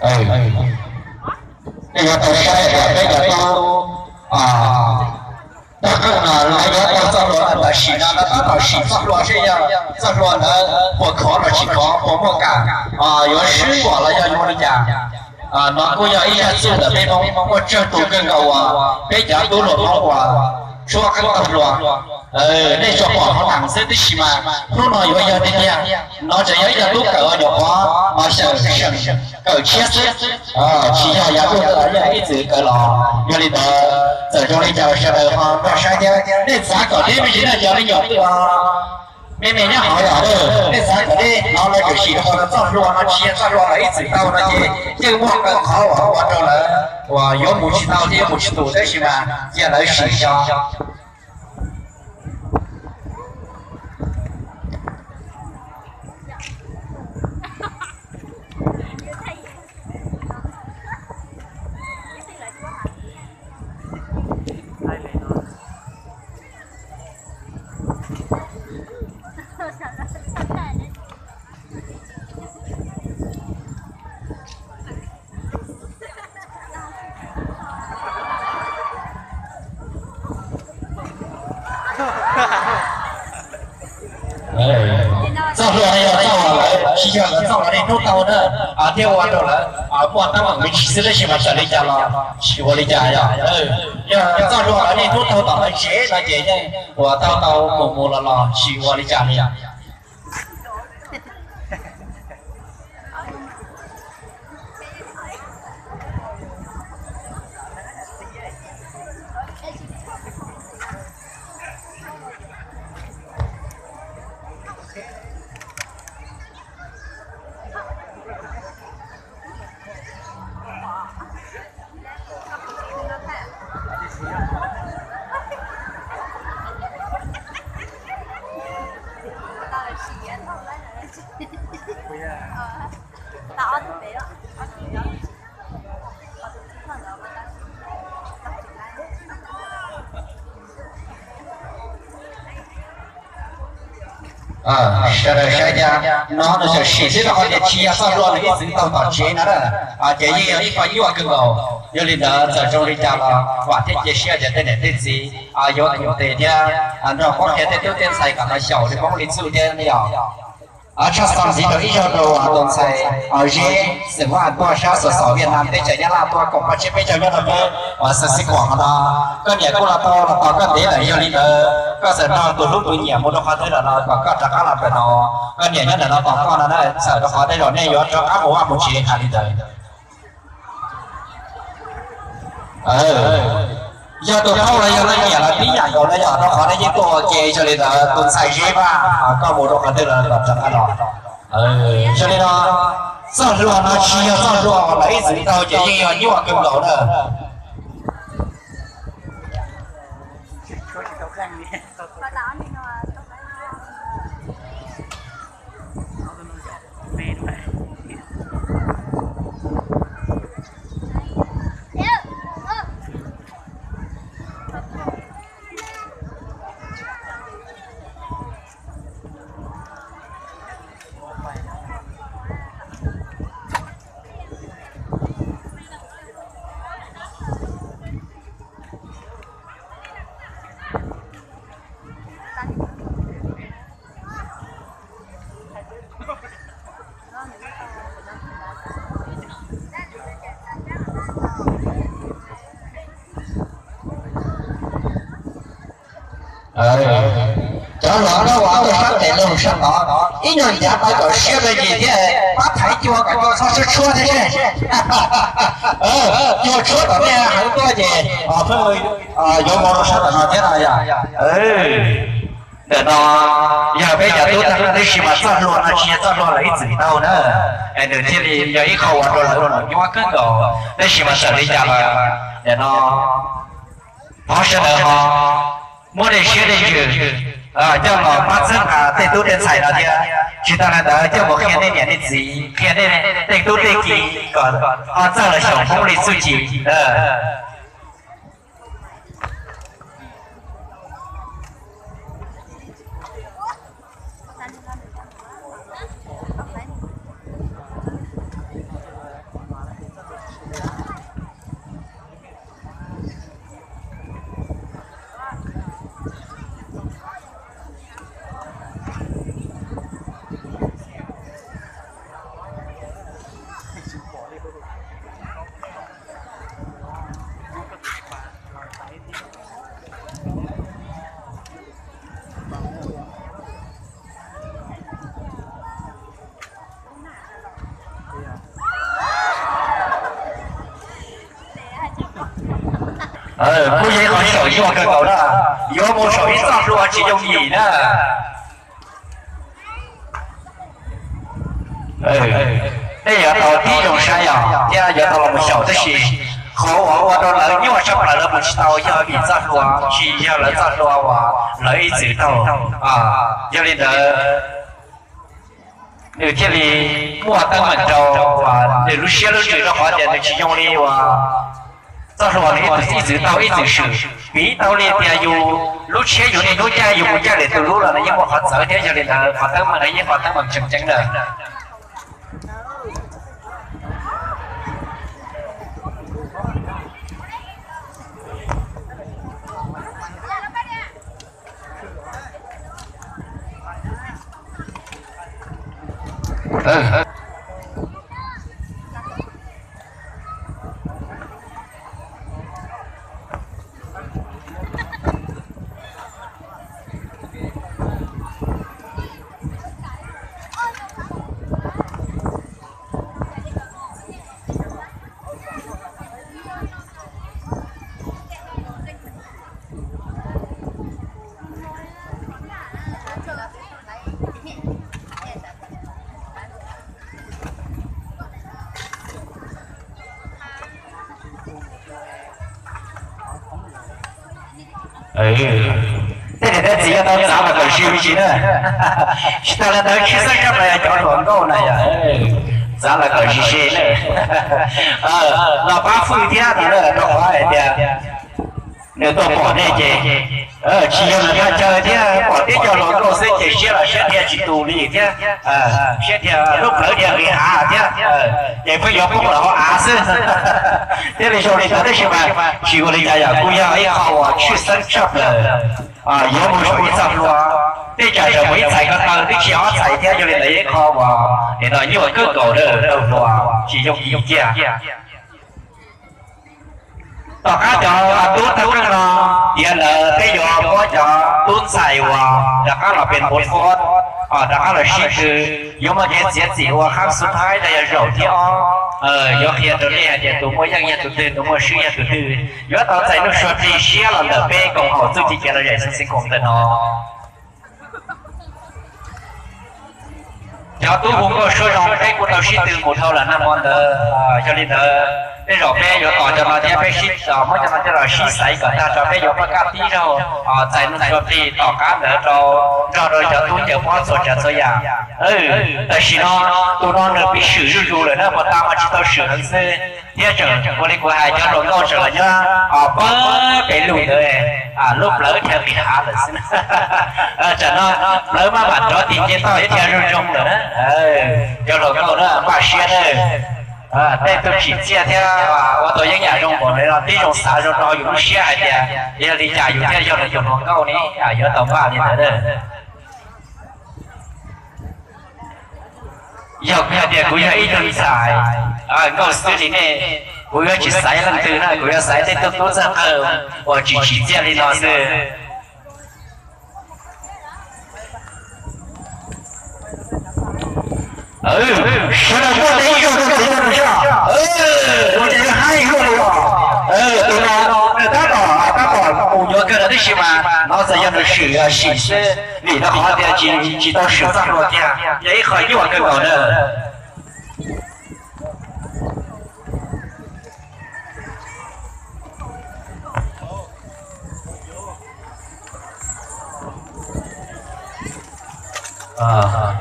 Nej yuav tau saib tias peb cov tub dab qeej no lawv yuav tau txoj hlua no tam sim no lawv tab tom sim txoj hlua seb yog txoj hlua ntawd puas khov los tsis khov, puas muaj kam yuav swb npaum los yog yuav li cas. No kuj yog ib zaj txuj ntawm peb Hmoob muaj tsawg tus kawg nkaus uas peb cov tub hluas Hmoob uas tshuab qeej txoj hlua. Nej tsuas pom qhov thaum xwb tib si mas hnub no yuav yog tiag tiag. No tseem yog ib co tub kawm uas nyuam qhuav xyaum seem kawm tshiab xwb, tsis yog yav tuaj yog ib txwm kawm los. Yog li ntawd txawm zoo li cas sawv daws ho nrog saib thiab. Nej xav kom deb me ntsis no cov me nyuam me me nyob hauv yom, nej xav kom deb no lawv tseem sim rau qhov txoj hlua no tsis yog txoj hlua lawv ib txwm tau no ces yeej muaj qee qhov uas ua rau lawv uas yuav mus tsis tau thiab yuav mus tsis tus, tab sis mas cia lawv sim xyov. Txoj hlua no yog txoj uas lawv tsis yog lawv txoj uas nej hnub tau na, thiab ua rau lawv muaj teeb meem me ntsis xwb, tab sis mas txawm li cas los tsis ua li cas yog. Yog txoj hlua lawv nej hnub tau tom lawv tsev no ces yeej uas tau tau mus mus los los tsis ua li cas li. Sawv daws saib thiab, no nws txawm sim xwb rau qhov tias tsis yog txoj hlua nws ib txwm tau tom tsev no na, ces yeej yog ib qho nyuaj kawg nkaus. Yog li ntawd txawm zoo li cas los vam thiab cia siab tias tej niam tej txiv yuav koom tes thiab nrog pab qhia tej tub tej ntxhais kom lawv xyaum li Hmoob li txuj thiab ne yom. Tshaj xov ntxiv rau ib zaug rau tus ntxhais Zeb xeem Vaj tuaj sab Xaus Xaus Viaj Nam teb chaws Nyab Laj tuaj koom pab tsheb peb caug nyob rau peb uas xav xib kuam qhov no. Koj niam kuj los tau los tos koj ntev lawm, yog li ntawd koj txawm nrog tus hlub tus nyiam mus rau qhov twg lawm los kom koj rov qab los ntawm no. Koj niam nyob ntawm no tos koj no na, txawm rau qhov tej zaum nej yuav rov qab mus vaj mus tsev hais li ntawd. Yog tus paub los yog leej niam los tib yam nkaus na yom, rau qhov nej yeej tuaj ua ke. Yog li ntawd tus ntxhais Zeb Vaj, koj mus rau qhov twg los kom rov qab los. Yog li no, txoj hlua no tsis yog txoj hlua uas lawv ib txwm tau ces yeej yog nyuaj kawg nkaus na. Cov hluas no uas tuaj sab tes lug sab tod, ib nyuag ncav tau kom siab me ntsis thiab, pab thaiv cua kom cua txhob tshuab tshuab thiab seb. Cua tshuab tom nej heev tuaj ces pheej yuav mus rau sab tom no thiab no yom. Ntawm no yog peb cov tub tag tab sis mas txoj hlua no tsis yog txoj hlua lawv ib txwm tau na, es nws thiaj li yog ib qho ua rau lawv mus nyuaj kawg nkaus. Tab sis mas txawm li cas los ntawm no thov sawv daws ho muab dej siab dej ntsws coj los pab txhawb nqa tej tub tej ntxhais no thiab. Tsis tas li ntawd coj mus qhia nej niam nej txiv, qhia nej tej tub tej ki kom ho txawj los xyaum Hmoob li txuj ci. Kuj yog ib qhov xyaum nyuaj kawg nkaus na, yuav mus saum ib txoj hlua tsis yooj yim na. Nej yuav tau tib zoo saib os thiab yuav tau los mus xyaum tab sis qhov uas ua rau lawv nyuaj tshaj plaws lawv mus tsis tau yog vim txoj hlua, tsis yog lawv txoj hlua uas lawv ib txwm taug. Yog li ntawd nws thiaj li muaj teeb meem rau uas nws lub siab lub ntsws rau qhov tias nws tsis zoo li uas txoj hlua nws ib txwm taug ib txwm swm. Piv tau li tias yus lub tshiab yus niaj hnub caij yus mus caij lwm tus lub los nws yeej muaj qhov txawv thiab. Yog li ntawd qhov teeb meem no yeej qhov teeb meem tseem ceeb ntawd. Tej niam tej txiv yuav tau txav los kom ze me ntsis na. Tsis tas li ntawd tshwj xeeb tshaj plaws yog cov hluas nkauj na yog, txav los kom ze ze na. Los pab fwj thiab no na, rau qhov hais tias nws tuaj pom nej ces tsis yog nws thaj chaw thiab, pom tib co hluas nkauj xwb ces siab los siab dhia tsis tus li thiab, siab dhia lub plawv dhia nqis hav thiab, ces pheej yuav poob los hauv av xwb. Thiaj li zoo li ntawd tab sis mas tsis ua li cas yom, kuj yog ib qho uas tshwj xeeb tshaj plaws. Yuav mus saum ib txoj hlua, tej tsam tseem mus ib txhais ko taw twb tsis ob txhais thiab. Yog li ntawd ib qho uas nim no nyuaj kawg nkaus rau hluas, tsis yooj yim kiag. Tom qab cov tub thawj qeej no tiav lawm, peb yuav muab cov tub ntxhais uas rov qab los pes npus fo, rov qab los sib tw, yuav muaj kev txiav txim ua qhab xub thaib los yog zaum thib ob. Yuav qhia rau nej hais tias tus muaj yeej yog tus twg, tus muaj swb yog tus twg. Yuav tau txais nuj sua plig siab los ntawm peb koom haum txuj ci kev lom zem xeev xeev koom ntawm no. Cov tub hu nkauj suab zoo peb kuj tau sib tw mus dhau lawm nag hmo ntawd. Yog li ntawd, tej zaum peb yuav tos cov no thiab peb sib, muab cov no coj los sib xaiv kom tag tso peb yuav pab kaj tib zaug txais nuj sua plig tom qab ntawd rau, nrog rau cov tub ncaws pob txhua tsav txhua yam. Tam sim no tus no nws piv swm zuj zus lawm na, puas tas mas tsis tau swm heev xwb. Thiab tseem ua li kuv hais, cov hluas nkauj tseem los nyob pawg pes lug ntawd, lub plawv dhia nqis hav lawm xwb. Tsam no plawv maj mam rov tig nce toj ib dhia zoo zoo lawm na. Cov hluas nkauj na, npaj siab na. Tej tug tsim txiaj thiab ua tau yeeb yam zoo npaum li no, tib zoo xav zoo rau yus lub siab hais tias yog li cas yus thiaj yog nws tus hluas nkauj ne, yuav tau npaj li ntawd. Yog kuv hais tias kuv yog ib tug ntxhais nkauj xwb li nej, kuv yuav tsis xaiv leej twg na, kuv yuav xaiv tej tub tub txawj qawj uas tsis tsim txiaj li no xwb. Sawv daws muaj tej ib zaug rau tus no rau soj, ua cas yuav haib ib zaug li os. Tus no nws tab tom, tab tom mus yuav kawg no tib si mas no txawm yog nws swm sim xwb, vim rau qhov tias tsis tau swm txoj hlua kiag, yog ib qho nyuaj kawg nkaus na.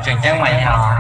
Tseem ceeb mas yog